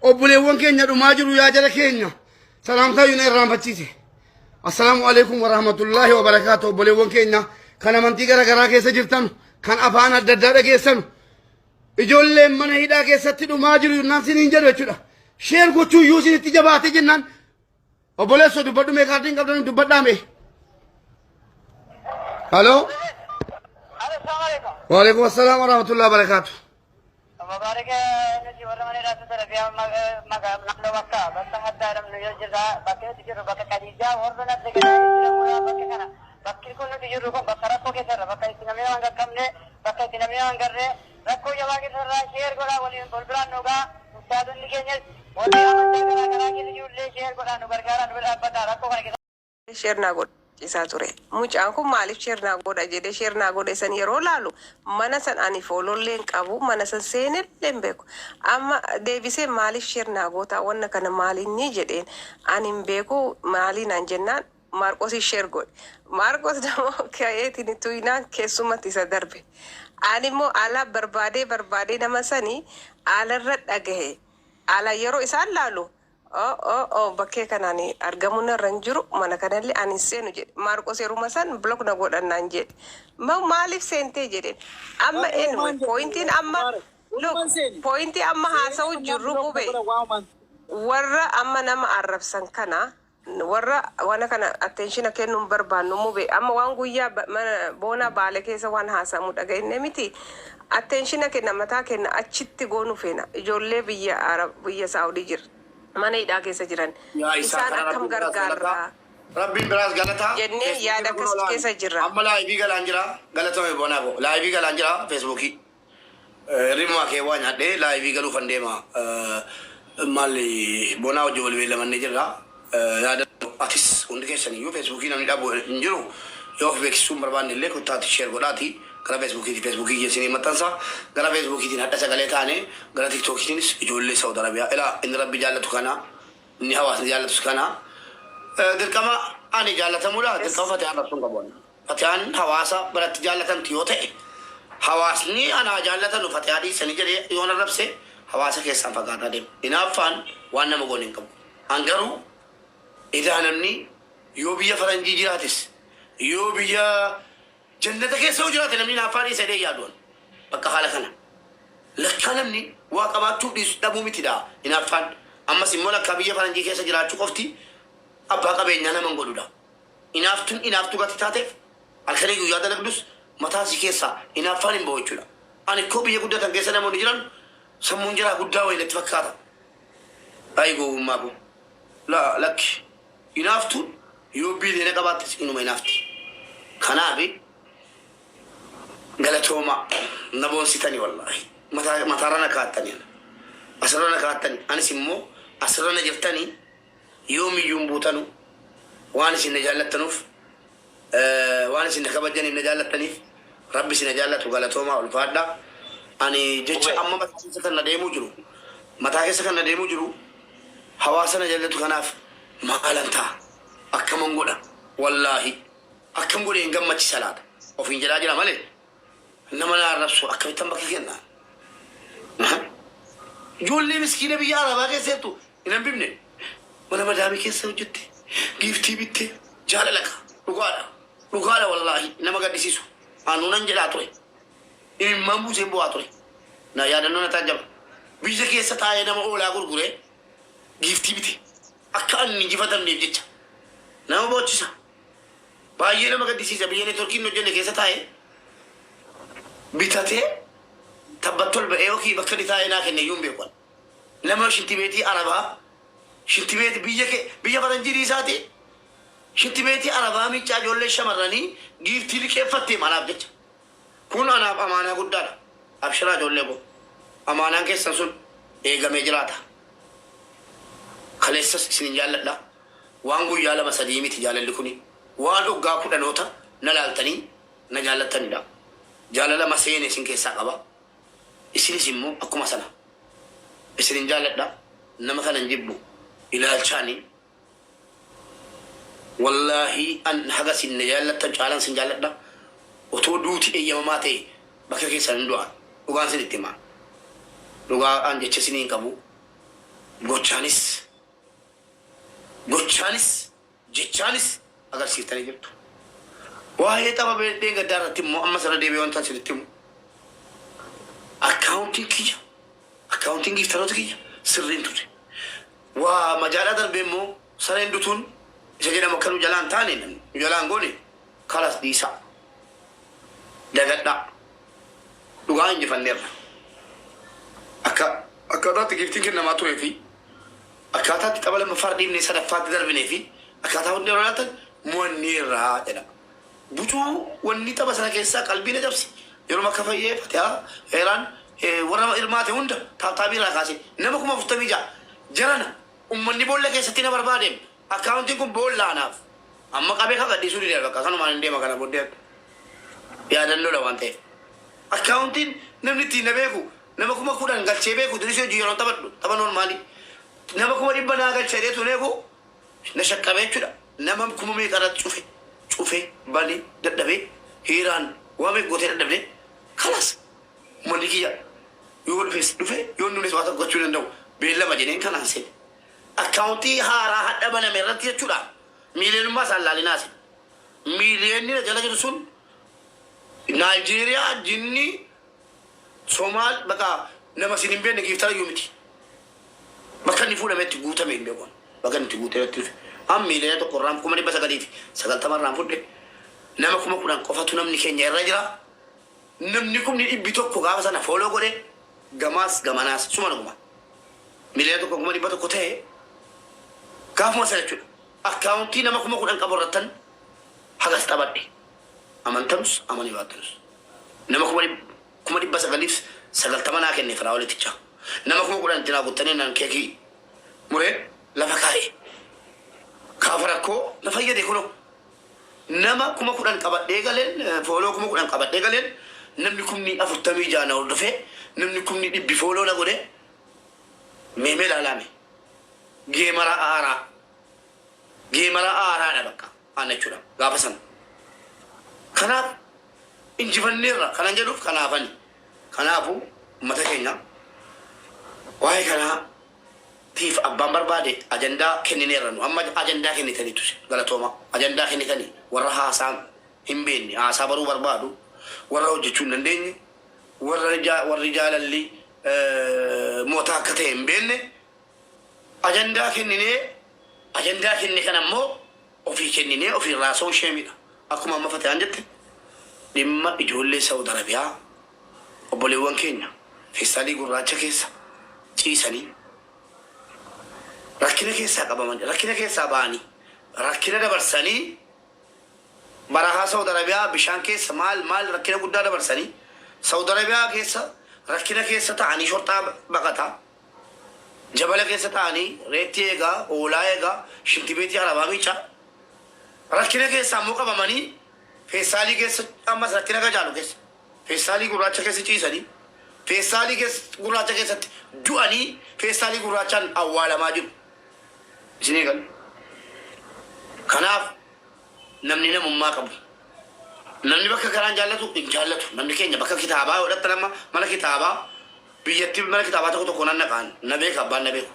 Obboleewwan keenya dhumaa jiru yaa jara keenya. Salaamtaa yuuna irraanfachiise. Assalaamu alaikum warahmatullaahi wabarakaatu. Obboleewwan keenya kan amantii gara garaa keessa jirtan, kan afaan adda addaa dhageessan, ijoolleen mana hidhaa keessatti dhumaa jiru jennaan siniin jedhu jechuudha. Share gochuu iyyuu isinitti jabaate jennaan. Obboleessoo, dubbadhu mee, kaardiin qabdan dubbadhaa mee. Haloo. Waalaikum assalaam warahmatullahi wabarakaatu. Mubaarak, nuti warra mana hidhaa Saudi Arabiyaa naannoo bakka bakka addaa jedhamnu yoo jirra. Bakki nuti jirru bakka Khadiijaa warra nafti gadhaa jedhamudha. Bakka kana, bakki kun nuti jirru kun bakka rakkoo keessa irra, bakka itti namni nama hin qaqqabne, bakka itti namni nama hin garre, rakkoo jabaa keessa irraa. Share godhaa, waliin wal biraan nu ga'a. Ustaazonni keenyas, warri amantaa garaa garaa keessa jirullee, share godhaa, nu gargaaraa, nu bira dhaabbata rakkoo kana keessa. Share naa godhisaa ture. Mucaan kun maaliif share naa godha jedhee share naa godhe san yeroo laalu, mana san ani followllee hin qabu, mana san seenellee hin beeku. Amma deebisee, "Maaliif share naa gootaa? Wanna kana maalinni?" jedheen. "Ani hin beeku, maalii?" naan jennaan, Maarqosii share godhe. Maarqos dammoo ka'eetiin tuynaan keessumatti isa darbe. Ani immoo ala barbaadee barbaadee nama sanii alarra dhagahe. Ala yeroo isaan laalu, "Oh oh oh, bakkee kanaan argamuun irra hin jiru, mana kanallee ani hin seenu," jedhe. Maarqos yeruma san block na godhannaan jedhe. "Maaliif seentee?" jedheen. Amma anyway, pointiin amma, look, pointii amma haasa'u jirru, Mube, warra amma nama arrabsan kana, warra wana kana attention kennuun barbaannu. Mube, amma waan guyyaa mana boonaa Baale keessa waan haasamu dhaga'inne miti. Attention kenna, mataa kenna achitti goonu feena. Ijoollee biyya Arab, biyya Saawudii jira, mana hidhaa keessa jiran Yaa isaa isaan kana akkam Rabbiin biraas gargaarraa galataa. Rabbiin biraas galataa. jennee Feesbuukii yaada irra akkas kunoo keessa laali. jirra. Amma live galaan jira. Galatame bonaa ko. Live galaan jira Feesbuukii. Rimaa kee waa nyaadhee live galuufan deema. Maali, bonaa wajjin wal beellamannee jirra. Yaada atis hundi keessan iyyuu Feesbuukii namni dhabu hin jiru. Yoo of beeksisuu hin barbaanne illee kottaati share godhaati. Gara Feesbuukiiti, Feesbuukii keessanii maxxansa. Gara Feesbuukiitiin hadha sagalee taane, gara Tiktookiitiinis ijoollee Saudi Arabiyaa. Ilaa, inni Rabbi jaallatu kana, inni hawaasni jaallatus kana. Dirqama ani jaallatamuudha. Dirqama Fatiyaan rabsuun qabu. Fatiyaan hawaasa biratti jaallatamti yoo ta'e, hawaasni anaa jaallatanu Fatiyaa dhiisanii jedhee yoon arrabse, hawaasa keessaan fagaataa deema. Hinaaffaan waan nama goone hin qabu. An garuu edaa namni yoo biyya faranjii jiraates, yoo biyya jannata keessa yoo jiraate, namni hinaaffaa dhiisa jedhee yaadu an. Bakka haala kana. Lakkaa namni waa qabaachuuf dhiisu dhabuu mitidha hinaaffaan. Ammas immoo lakkaa biyya faranjii keessa jiraachuu qofti abbaa qabeenyaa nama hin godhudha. Inaaftuun inaaftuu gati taateef halkanii guyyaa dalagdus mataa si keessaa inaaffaan hin bahu jechuudha. Ani koo biyya guddatan keessa namoonni jiran sammuun jiraa guddaa wayii natti fakkaata. Ayi gowwummaa koo. La lakki. Inaaftuun yoo biiliyoona qabaattes inuma inaafti. Kanaaf galatoomaa, na boonsitani wallaahi. Mataa mataarra na kaa'attani. Asirra na kaa'attani. Anis immoo asirra na jirtanii yoomiyyuu hin buutanu. Waan isin na jaallattanuuf, waan isin na kabajjaniif, na jaallattaniif, Rabbi isin na jaallatu. Galatoomaa, ulfaadha. Ani jecha Mube. amma mataa keessa kan na deemuu jiru, mataa keessa kan na deemuu jiru, hawaasa na jaallatu kanaaf maalan ta'a, akkaman godha, wallaahi akkam godhe hin gammachisa laata ofiin jedhaa jira malee, nama na arrabsu akkamittan bakka kenna? Ijoollee miskiina biyya arabaa keessa jirtu hin hambifne. Mana madaamii keessa hojjette, giiftii bitte, jaalala ka dhugaadha, dhugaadha. Wallaahi nama gaddisiisu. Anuu nan jedhaa ture, imimmaan buuseen bu'aa ture. Na yaadannoo na taajjaba. Biyya keessa taa'ee nama oolaa gurguree giiftii bite akka ani hin injifatamneef jecha. Nama boochisa, baay'ee nama gaddisiisa. Biyya networkiin hin hojjenne keessa taa'ee bitatee tabbatti ol ba'ee yookiin bakka inni taa'ee naa kenne iyyuu hin beeku ani. Nama shintibeetii arabaa, shintibeetii biyya kee, biyya faranjii dhiisaati, shintibeetii arabaa miiccaa ijoollee shamarranii giiftii liqeeffattee anaaf jecha. Kun anaaf amaanaa guddaadha. Abshiraa ijoollee koo. Amaanaan keessan sun eegamee jiraata. Kaleessas isinin jaalladha. Waan guyyaa lama sadii miti jaalalli kuni. Waan waggaa kudhanoota na laaltanii na jaallattanidha. Jaalala maseene isin keessaa qaba. Isinis immoo akkuma sana. Isinin jaalladha. Nama kana hin jibbu. Ilaalchaani. Wallaahi an haga isin na jaallattan caalaan isin jaalladha. Otoo duuti eeyyamamaa ta'e bakka keessan hin du'a. Dhugaan isin itti hima. Dhugaa an jecha isinii hin qabu. Gochaanis gochaanis jechaanis agarsiiftanii jirtu. Waa'ee tapha dheengaddaa irratti immoo ammas irra deebi'ee wanta isinitti himu. Akkaawuntiin kiyya, akkaawuntiin giftaroota kiyya sirriin ture. Waa majaalaa darbee immoo sareen dutuun isa jedhamu akka nu jalaan taane nu jalaan goone kalas dhiisaa. Dagadhaa. Dhugaa injifanneerra. Akka akkaataatti giftiin kennamaa turee fi akkaataatti tapha lammaffaa dhiibnee sadaffaatti darbinee fi akkaataa hundi yeroo laatan mo'anneerra jedha. Bucuu wanni tapha sana keessaa qalbii na cabse. Yeroo akka fayyee Fatihaa Heeraan warra hirmaate hunda taaptaabii irraa kaasee nama 46,000 jarana ummanni boolla keessatti na barbaadeem akkaawuntiin kun boolla anaaf. Amma qabee kan gadhiisuu didee bakka kanumaan hin deema kana booddee yaadannoodha waan ta'eef. Akkaawuntiin namni ittiin na beeku nama 10,000 galchee beeku duris hojii yeroo taphadhu tapha noormaalii nama 100,000 naa galchee dheetu eegu na shaqqabee jechuudha. Nama kuma meeqa irratti cufe cufe banee dadhabee hiiraan waa meeqa gootee dadhabdee kalas uummanni kiyya yoo dhufes dhufe yoo inni dhufes waa tokko gochuu danda'u beellama jedheen kanaan seene. Akkaawuntii haaraa hadha baname irratti jechuudha. Miiliyoonummaa isaan laalinaasi. Miiliyoonni na jala jiru sun Naayijeeriyaa, Jinni, Somaal bakka nama isin hin beekne giiftara iyyuu miti. Bakka inni fuudhametti guutame hin beeku. Bakka inni itti guutee irratti dhufe. Amma 1,000,000 irraan 990,000 irraan fudhe. Nama 10,000 qofatu namni keenya irra jira. Namni 100,000 gaafa sana follow godhe gamaas gamanaas suma dhuguma. 1,100,000 ta'e gaafuma sana jechuudha. Akkaawuntii nama 10,000 qabu irrattan hagas taphadhe. Amantanus amanii baattanus. Nama 990,000 naa kenne firaa'olitichaa. Nama 10,000 itti naa guttanii naan keekii muree lafa kaa'e. Gaafa rakkoo na fayyade kunoo. Nama 10,000 qabadhee galeen follow 10,000 qabadhee galeen namni 46,000 na hordofee namni 100,000 follow na godhe meemee ilaalaame. Gamer haaraa. Gamer haaraadha bakka aan jechuudha gaafa sana. Kanaaf injifanneerra kanan jedhuuf kanaafani. Kanaafuu uummata keenya waa'ee kanaa tiif abbaan barbaade ajandaa kennineerra nu amma ajandaa kennitaniitu galatooma ajandaa kennitanii warra haasaa hin beekne haasaa baruu barbaadu warra hojjechuu hin dandeenye warra warri jaalalli moota akka ta'e hin beekne ajandaa kenninee ajandaa kenne kana immoo ofii kenninee ofii raasoo isheemidha. Akkuma amma Fatiyaan jette dhimma ijoollee Saudi Arabiyaa obboleewwan keenya feestaalii gurraacha keessa ciisanii rakkina keessaa qabaman rakkina keessaa ba'anii rakkina dabarsanii barahaa Saudi Arabiyaa bishaan keessa maal maal rakkina guddaa dabarsanii Saudi Arabiyaa keessa rakkina keessa ta'anii shorxaa baqataa jabala keessa ta'anii reettii eegaa hoolaa eegaa shintibeetii arabaa miicaa rakkina keessaa immoo qabamanii feestaalii keessa ammas rakkina gajaalu keessa feestaalii gurraacha keessa ciisanii feestaalii keessa gurraacha keessatti du'anii feestaalii gurraachaan awwaalamaa jiru. Isin eegal. Kanaaf namni namummaa qabu. Namni bakka karaan jaallatu hin jaallatu. Namni keenya bakka kitaabaa yoo dhaqxan amma mana kitaabaa biyyatti mana kitaabaa tokko tokko nan dhaqaan na beeka abbaan na beeku.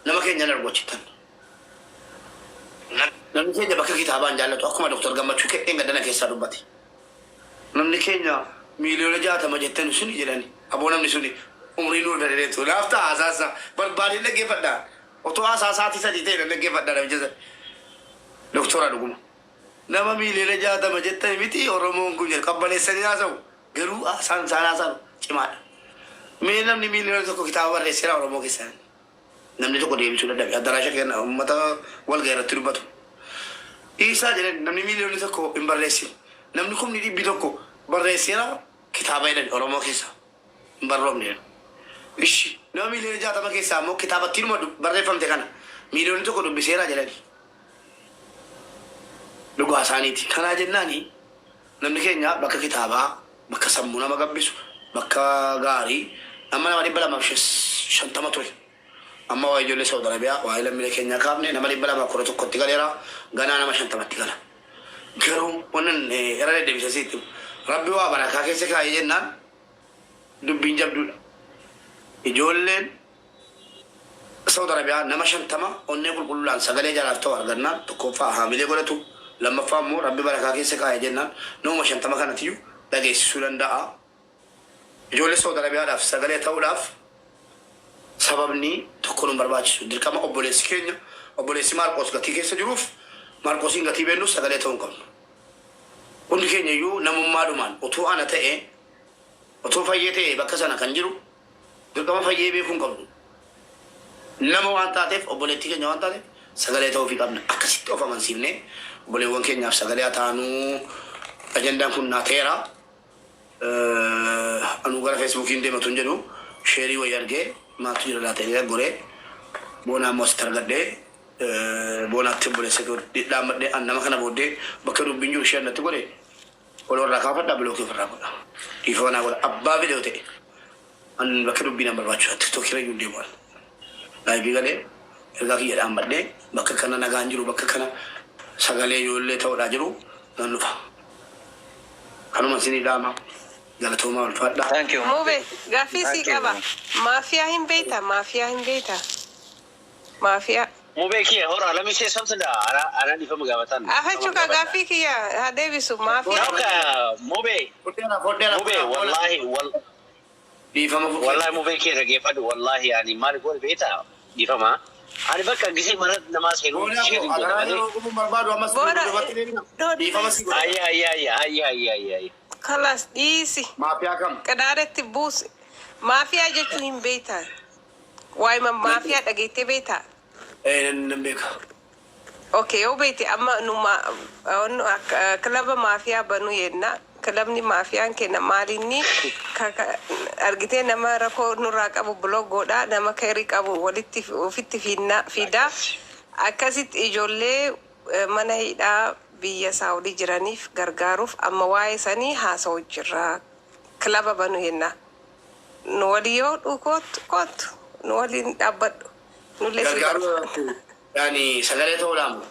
Nama keenya nan argu achittan. Namni keenya bakka kitaabaa hin jaallatu akkuma Dr. Gammachuu kedheen gaddana keessaa dubbate. Namni keenya 60,000,000 jettani suni jedhani. Aboo namni suni umrii nuuf dheereetu. Naaf ta'a haasaasa. Barbaadeen dhaggeeffadha. Otoo haasaa sa'aatii 3 ta'e nan dhaggeeffadha namicha sana. Doktora dhuguma. Nama 60,000,000 jettani miti Oromoon kun jedhu qabbaneessanii haasa'u. Garuu haasaan isaan haasa'an cimaadha. Mee namni 1,000,000 kitaaba barreesseera Oromoo keessaa. Namni tokko deebisuu dadhabe. Addaraasha kenna uummata walga'ii irratti dubbatu. Dhiisaa jedhan namni 1,000,000 hin barreessin. Namni 100,000 barreesseera kitaaba jedhan Oromoo keessaa. Hin barroofne jedhan. Ishi nama 60,000,000 keessaa immoo kitaaba ittiinuma barreeffamte kana 1,000,000 dubbiseera jedhani. Dhugaa isaaniiti. Kanaa jennaani namni keenya bakka kitaabaa, bakka sammuu nama gabbisu, bakka gaarii amma nama 250 ture. Amma waa'ee ijoollee Saudi Arabiyaa waa'ee lammiilee keenyaa kaafne nama 211tti galeera. Ganaa nama 50tti gala. Garuu wannan irra deddeebisee sitti himu. Rabbi waa barakaa keessa kaa'ee jennaan dubbiin jabduudha. Ijoolleen Saudi Arabiyaa nama 50 onnee qulqulluudhaan sagalee jaraaf ta'u argannaan, tokkoffaa haamilee godhatu, lammaffaa immoo Rabbi barakaa keessa kaa'e jennaan namuma 50 kanatiyyuu dhageessisuu danda'a. Ijoollee Saudi Arabiyaadhaaf sagalee ta'uudhaaf sababni tokko nun barbaachisu. Dirqama obboleessi keenya, obboleessi Maarqoos gatii keessa jiruuf, Maarqoosiin gatii beennus sagalee ta'uu hin qabnu. Hundi keenya iyyuu namummaadhumaan utuu ana ta'ee, utuu Fayyee ta'ee bakka sana kan jiru, dirqama Fayyee beekuu hin qabnu. Nama waan taateef, obboleettii keenya waan taateef sagalee ta'uufii qabna. Akkasitti of amansiifnee obboleewwan keenyaaf sagalee haa taanuu. Ajandaan kun naa ta'eera. Anuu gara Facebookiin deema tun jedhu sheerii wayii argee, maaltu jira laata jedhee goree, Boonaa immoo asitti argadhee, Boonaatti obboleessa koo dhaammadhee. An nama kana booddee bakka dubbiin jiru share natti godhe ol irraa kaafadha, block ofirraa godha. Dhiifama naa godha, abbaa fedhe yoo ta'e. An bakka dubbii nan barbaachisu, TikTok irra iyyuu hin deemu. An live galee ergaa kiyya dhaammadhee, bakka kana nagaan jiru, bakka kana sagalee ijoollee ta'uudhaa jiru nan dhufa. Kanuma isinii dhaama. Galatoomaa, ulfaadhaa. Thank you. Mube, gaaffii sii Thank you. qaba. Maafiyaa hin beektaa? Maafiyaa hin beektaa? Maafiyaa. Mubee kiyya hora, let me say something. Ana dhiifama gaafatan. Afachuka, gaaffii kiyya haa deebisu. Maafiyaa. Nauka Mubee. Fudheera, fudheera. Mubee, wallahi wal Dhiifama. Wallahi, mubee kiyya, dhageeffadhu. Wallahi, ani maal godhe beektaa? Dhiifama. Ani bakka gisee mana namaa seenuu Boonaa ishee koo godha akaraa malee. yeroo gumuun barbaadu ammas Boona. duubatti deebina. Dhiifama si godha. Ayya ayya ayya ayya ayya ayya ayya. Kalas, dhiisi. Maafiyaa kam? Qadaaretti buusi. Maafiyaa jechuun hin beektaa? Waa'ima maafiyaa dhageettee beektaa? Eh, nan beeka. Okay, yoo beekte, amma nu kilaba maafiyaa banuu yenna. Kilabni maafiyaan kenna maalinni argitee, nama rakkoo nurraa qabu block godha, nama keerii qabu walitti ofitti fiinna fida. Akkasitti ijoollee mana hidhaa biyya Saawudii jiraniif gargaaruuf amma waa'ee sanii haasa'u jirra. Kilaba banuu yenna. Nu walii yoo dhuu, kootu, kootu, nu waliin dhaabbadhu. Nullee si Gargaaruu barbaanna. yaani sagalee ta'uudhaan moo?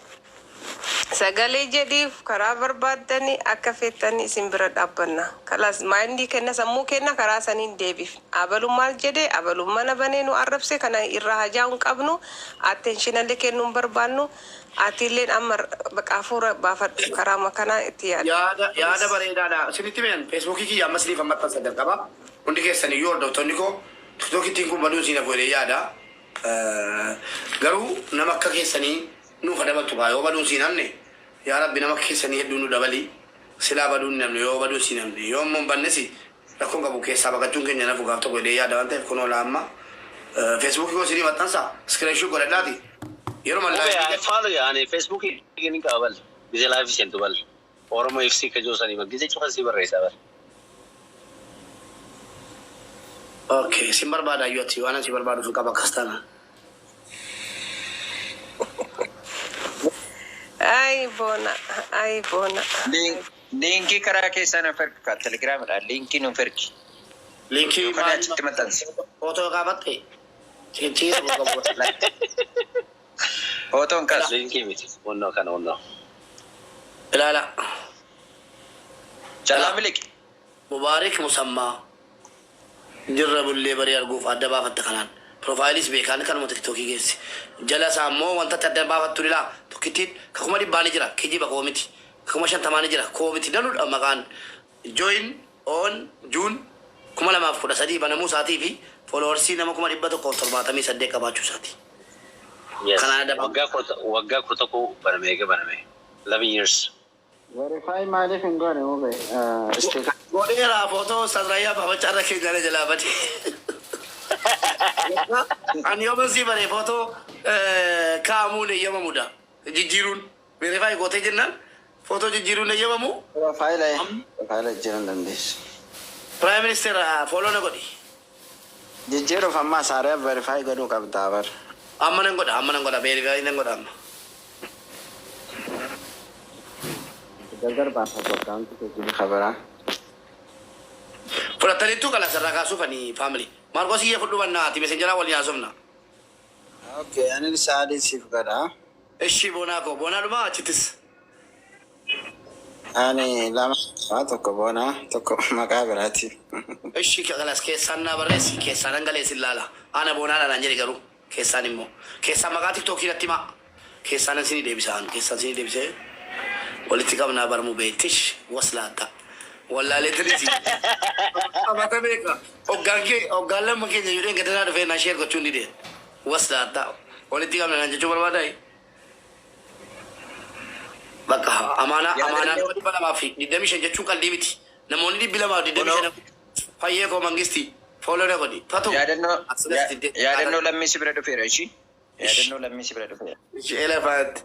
Sagalee jedhiif, karaa barbaaddanii akka feettanii isin bira dhaabbanna. Kalaas, mindii kenna, sammuu kenna karaa saniin deebiif. Abalu maal jedhe, abalu mana banee nu arrabse, kana irraa hajaa hin qabnu, attentionallee kennuu hin barbaannu. Atiilleen amma baqa hafuura baafadhu, karaa makanaa itti yaada. Yaada bareedaadha. Isinitti mean Facebookii kiyya amma isiniif maxxansa jalqaba. Hundi keessan iyyuu hordoftoonni koo, TikTokittiin kun baduun siin hafu jedhee yaada. Garuu nama akka keessanii nuuf dabaltu kaa, yoo baduun siin hafne, yaa Rabbi, nama akka keessanii hedduu nu dabali. Silaa baduun hin hafne, yoo baduun siin hafne, yoo immoo hin bannes rakkoon qabu, keessaa baqachuun keenya nafu gaaf tokko jedhee yaada waan ta'eef, kunoo laa amma Facebookii koo isinii maxxansa, screenshot godhadhaati. Yeroo Mubee, mallaa I follow you. Ani Facebook ni qaba bal. Gisee live seentu bal. Oromo FC ka jiru sanii bal. Gisee cufan si barreessa bal. Okay, sin barbaada iyyuu, ati waan si barbaadu sun qaba akkas taana. Ay Boona, ay Boona. Linkii karaa keessaa nuuf ergi kaa, Telegiraamidha. Linkii nuuf ergi. Linkii Yookaan maal? Achitti maxxansi. Footoo kaafatte ciisa qabu. Footoon kaasu. Linkii miti. Onnoo kana onnoo. Ilaala. Jalaa miliqi. Mubaarik Musammaa jirra bullee barii arguuf adda baafatta kanaan. Profileis beekaan kanuma TikTokii keessi. Jala isaa immoo wanta ati adda baafattu ni laa, tokkittiin ka 100,000 ni jira, kijiba, koo miti. Ka 50,000 ni jira, koo miti, danuudha maqaan. Join on June 2013 banamuu isaatii fi followersii nama 178,000 qabaachuu isaati. Yes. Kanaan adda Waggaa 11 baname, eega baname. 11 years. Verify maaliif hin goone, Mube? Sticker. Godheera, footoo Ustaaz Raayyaa baafachaa irra keenya jalaa bade. Ani yooma sii bare, footoo kaa'amuun eeyyamamuudha. Jijjiiruun verify gootee jennaan footoo jijjiiruun eeyyamamu. Profile jijjiiruu hin dandeessu. Prime Minister, follow na godhi. Jijjiiruuf amma saaree verify godhuu qabdaa bar. Amma nan godha, amma nan godha, verify nan godha amma. Gargar baafatu akkaawuntii keetii kabiraa. Fudhataniittuu qala sarraa kaasuufanii family. Maarqos iyya fudhu bannaa, ati Messengeraa waliin haasofna. Okay, anis sa'aatii siif godha. Ishi, Boonaa koo, Boonaa dhumaa achittis. Ani lama qaba, tokko Boonaa, tokko maqaa biraati. Ishi, kalas, keessaan naa barreessi, keessaan hangaleessi ilaala. Ana Boonaadha naan jedhe garuu. Keessaan immoo. Keessaan maqaa tiktookii natti himaa. Keessaan isinii deebisa an. Keessaan isinii deebisee walitti qabnaa barmuu beektish waslaatta. Wallaalee tirisi. Amata beeka. Hoggaan kee hoggaan lamma keenya jedheen gadanaa dhufee naa share gochuun dideen. Waslaatta. Walitti qabna naan jechuu barbaadaa? Bakka amaanaa amaanaa nama 225 jechuun qaldii miti. Namoonni 225 fayyee koo mangisti follow na godhi. Fatu. Yaadannoo Asirratti yaadannoo lammii si bira dhufeera ishii. Yaadannoo lammii si bira dhufeera. Elephant.